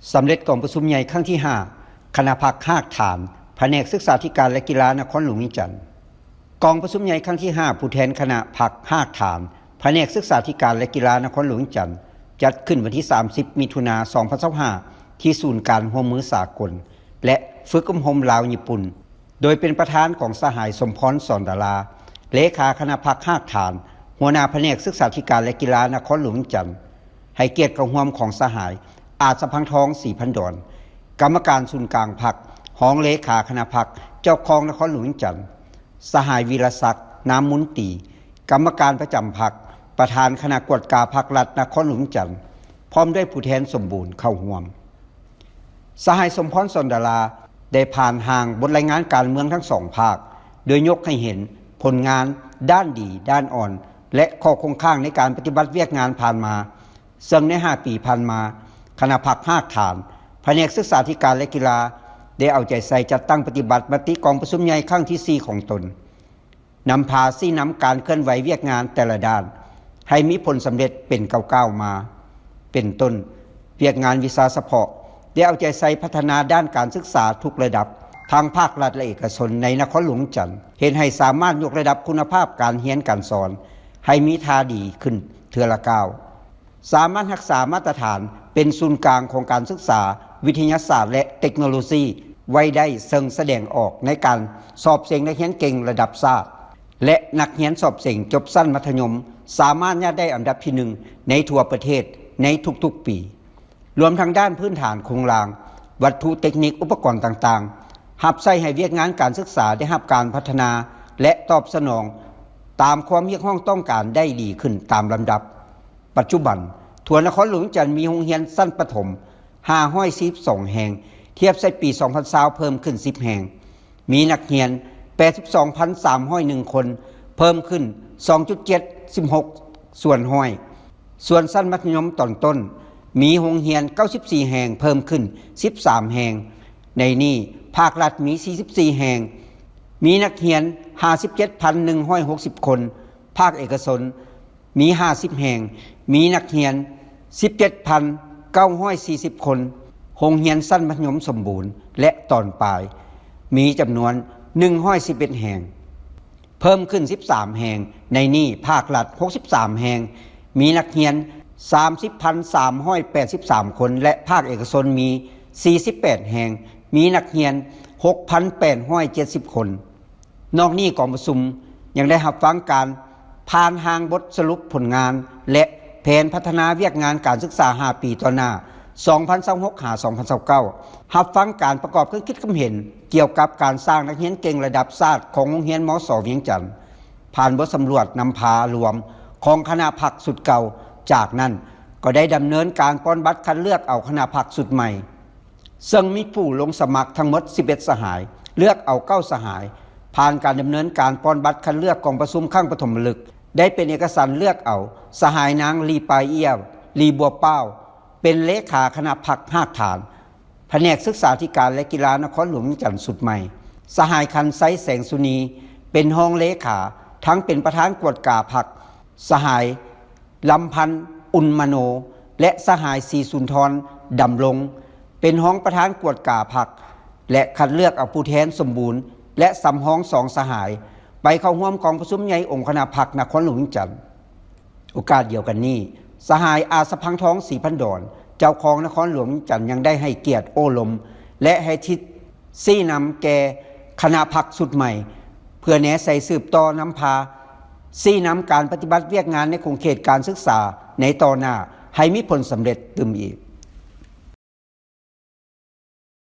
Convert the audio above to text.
ສຳເລັດກອງປະຊຸມໃຫຍ່ຄັ້ງທີຫ້າ ຄະນະພັກຮາກຖານ ພະແນກສຶກສາທິການ ແລະ ກິລານະຄອນຫຼວງວຽງຈັນ. ກອງປະຊຸມໃຫຍ່ຄັ້ງທີຫ້າ ຜູ້ແທນຄະນະພັກຮາກຖານ ພະແນກສຶກສາທິການ ແລະ ກິລານະຄອນຫຼວງວຽງຈັນ ຈັດຂຶ້ນວັນທີສາມສິບ ມິຖຸນາ ສອງພັນຊາວຫ້າ ທີ່ສູນກາງຮ່ວມມືສາກົນ ແລະ ຝຶກອົບຮົມລາວ-ຍີ່ປຸ່ນ ໂດຍເປັນປະທານຂອງສະຫາຍ ສົມພອນ ສອນດາລາ ເລຂາຄະນະພັກຮາກຖານ ຫົວໜ້າພະແນກສຶກສາທິການ ແລະ ກິລານະຄອນຫຼວງວຽງຈັນ, ໃຫ້ກຽດເຂົ້າຮ່ວມຂອງສະຫາຍ ອາດສະພັງທອງ ສີພັນດອນ ກຳມະການສູນກາງພັກ, ຮອງເລຂາຄະນະພັກ, ເຈົ້າຄອງນະຄອນຫຼວງວຽງຈັນ, ສະຫາຍ ວິລະສັກ ນາມມຸນຕີ ກຳມະການປະຈຳພັກ, ປະທານຄະນະກວດກາພັກລັດນະຄອນຫຼວງວຽງຈັນ ພ້ອມດ້ວຍຜູ້ແທນສົມບູນເຂົ້າຮ່ວມ. ສະຫາຍ ສົມພອນ ສອນດາລາ ໄດ້ຜ່ານຮ່າງບົດລາຍງານການເມືອງທັງສອງພາກ ໂດຍຍົກໃຫ້ເຫັນຜົນງານດ້ານດີ, ດ້ານອ່ອນ ແລະ ຂໍ້ຄົງຄ້າງໃນການປະຕິບັດວຽກງານຜ່ານມາ, ເຊິ່ງໃນຫ້າປີຜ່ານມາ, ຄະນະພັກຮາກຖານ, ພະແນກສຶກສາທິການ ແລະ ກິລາ ໄດ້ເອົາໃຈໃສ່ຈັດຕັ້ງປະຕິບັດມະຕິກອງປະຊຸມໃຫຍ່ຄັ້ງທີສີ່ຂອງຕົນ, ນຳພາຊີ້ນຳການເຄື່ອນໄຫວວຽກງານແຕ່ລະດ້ານ ໃຫ້ມີຜົນສຳເລັດເປັນກ້າວໆມາ. ເປັນຕົ້ນ, ວຽກງານວິຊາສະເພາະ ໄດ້ເອົາໃຈໃສ່ພັດທະນາດ້ານການສຶກສາທຸກລະດັບ, ທັງພາກລັດ ແລະ ເອກະຊົນ ໃນນະຄອນຫຼວງວຽງຈັນ, ເຮັດໃຫ້ສາມາດຍົກລະດັບຄຸນນະພາບການຮຽນການສອນ ໃຫ້ມີທ່າດີຂຶ້ນເທື່ອລະກ້າວ. ສາມາດຮັກສາມາດຕະຖານເປັນສູນກາງຂອງການສຶກສາ, ວິທະຍາສາດ ແລະ ເຕັກໂນໂລຊີໄວ້ໄດ້, ເຊິ່ງສະແດງອອກໃນການສອບເສັງນັກຮຽນເກັ່ງລະດັບຊາດ ແລະ ນັກຮຽນສອບເສັງຈົບຊັ້ນມັດທະຍົມ ສາມາດຍາດໄດ້ອັນດັບທີໜຶ່ງໃນທົ່ວປະເທດໃນທຸກໆປີ, ລວມທັງດ້ານພື້ນຖານໂຄງລ່າງ, ວັດຖຸເຕັກນິກ, ອຸປະກອນຕ່າງໆ ຮັບໃຊ້ໃຫ້ວຽກງານການສຶກສາໄດ້ຮັບການພັດທະນາ ແລະ ຕອບສະໜອງຕາມຄວາມຮຽກຮ້ອງຕ້ອງການໄດ້ດີຂຶ້ນຕາມລຳດັບ. ປັດຈຸບັນ, ທົ່ວນະຄອນຫຼວງວຽງຈັນມີໂຮງຮຽນຊັ້ນປະຖົມຫ້າຮ້ອຍສີ່ສິບສອງແຫ່ງ, ທຽບໃສ່ປີສອງພັນຊາວ ເພີ່ມຂຶ້ນສິບແຫ່ງ, ມີນັກຮຽນແປດສິບສອງພັນສາມຮ້ອຍໜຶ່ງຄົນ, ເພີ່ມຂຶ້ນສອງຈຸດເຈັດສິບຫົກສ່ວນຮ້ອຍ. ສ່ວນຊັ້ນມັດທະຍົມຕອນຕົ້ນ ມີໂຮງຮຽນເກົ້າສິບສີ່ແຫ່ງ, ເພີ່ມຂຶ້ນສິບສາມແຫ່ງ. ໃນນີ້, ພາກລັດມີສີ່ສິບສີ່ແຫ່ງ, ມີນັກຮຽນຫ້າສິບເຈັດພັນໜຶ່ງຮ້ອຍຫົກສິບຄົນ, ພາກເອກະຊົນ ມີຫ້າສິບແຫ່ງ, ມີນັກຮຽນສິບເຈັດພັນເກົ້າຮ້ອຍສີ່ສິບຄົນ, ໂຮງຮຽນຊັ້ນມັດທະຍົມສົມບູນ ແລະ ຕອນປາຍ ມີຈຳນວນໜຶ່ງຮ້ອຍສິບເອັດແຫ່ງ, ເພີ່ມຂຶ້ນສິບສາມແຫ່ງ, ໃນນີ້ພາກລັດຫົກສິບສາມແຫ່ງ, ມີນັກຮຽນສາມສິບພັນສາມຮ້ອຍແປດສິບສາມຄົນ ແລະ ພາກເອກະຊົນມີສີ່ສິບແປດແຫ່ງ, ມີນັກຮຽນຫົກພັນແປດຮ້ອຍເຈັດສິບຄົນ. ນອກນີ້ກອງປະຊຸມຍັງໄດ້ຮັບຟັງການຜ່ານຮ່າງບົດສະຫຼຸບຜົນງານ ແລະ ແຜນພັດທະນາວຽກງານການສຶກສາຫ້າປີຕໍ່ໜ້າ ສອງພັນຊາວຫົກ ຫາ ສອງພັນຊາວເກົ້າ, ຮັບຟັງການປະກອບຄຳຄິດຄຳເຫັນກ່ຽວກັບການສ້າງນັກຮຽນເກັ່ງລະດັບຊາດຂອງໂຮງຮຽນ ມສ ວຽງຈັນ, ຜ່ານບົດສຳຫຼວດນຳພາລວມຂອງຄະນະພັກຊຸດເກົ່າ. ຈາກນັ້ນກໍໄດ້ດຳເນີນການປ່ອນບັດຄັດເລືອກເອົາຄະນະພັກຊຸດໃໝ່. ເຊິ່ງມີຜູ້ລົງສະໝັກທັງໝົດສິບເອັດສະຫາຍ, ເລືອກເອົາເກົ້າສະຫາຍ, ຜ່ານການດຳເນີນການປ່ອນບັດຄັດເລືອກກອງປະຊຸມຄັ້ງປະຖົມມະລຶກ, ໄດ້ເປັນເອກະສັນເລືອກເອົາສະຫາຍນາງ ລີປາເອຍ ລີບົວປ້າວ ເປັນເລຂາຄະນະພັກຮາກຖານ ພະແນກສຶກສາທິການ ແລະ ກິລານະຄອນຫຼວງວຽງຈັນຊຸດໃໝ່, ສະຫາຍ ຄັນໄຊ ແສງສຸນີ ເປັນຮອງເລຂາ ທັງເປັນປະທານກວດກາພັກ, ສະຫາຍ ລຳພັນ ອຸ່ນມະໂນ ແລະ ສະຫາຍ ສີສຸນທອນ ດຳລົງ ເປັນຮອງປະທານກວດກາພັກ ແລະ ຄັດເລືອກເອົາຜູ້ແທນສົມບູນ ແລະ ສຳຮອງສອງສະຫາຍ ໄປເຂົ້າຮ່ວມກອງປະຊຸມໃຫຍ່ອົງຄະນະພັກນະຄອນຫຼວງວຽງຈັນ. ໂອກາດດຽວກັນນີ້, ສະຫາຍ ອາດສະພັງທອງ ສີພັນດອນ ເຈົ້າຄອງນະຄອນຫຼວງວຽງຈັນ ຍັງໄດ້ໃຫ້ກຽດໂອ້ລົມ ແລະ ໃຫ້ທິດຊີ້ນຳແກ່ຄະນະພັກຊຸດໃໝ່ ເພື່ອແນໃສ່ສືບຕໍ່ນຳພາຊີ້ນຳການປະຕິບັດວຽກງານໃນຂົງເຂດການສຶກສາໃນຕໍ່ໜ້າໃຫ້ມີຜົນສຳເລັດຕື່ມອີກ.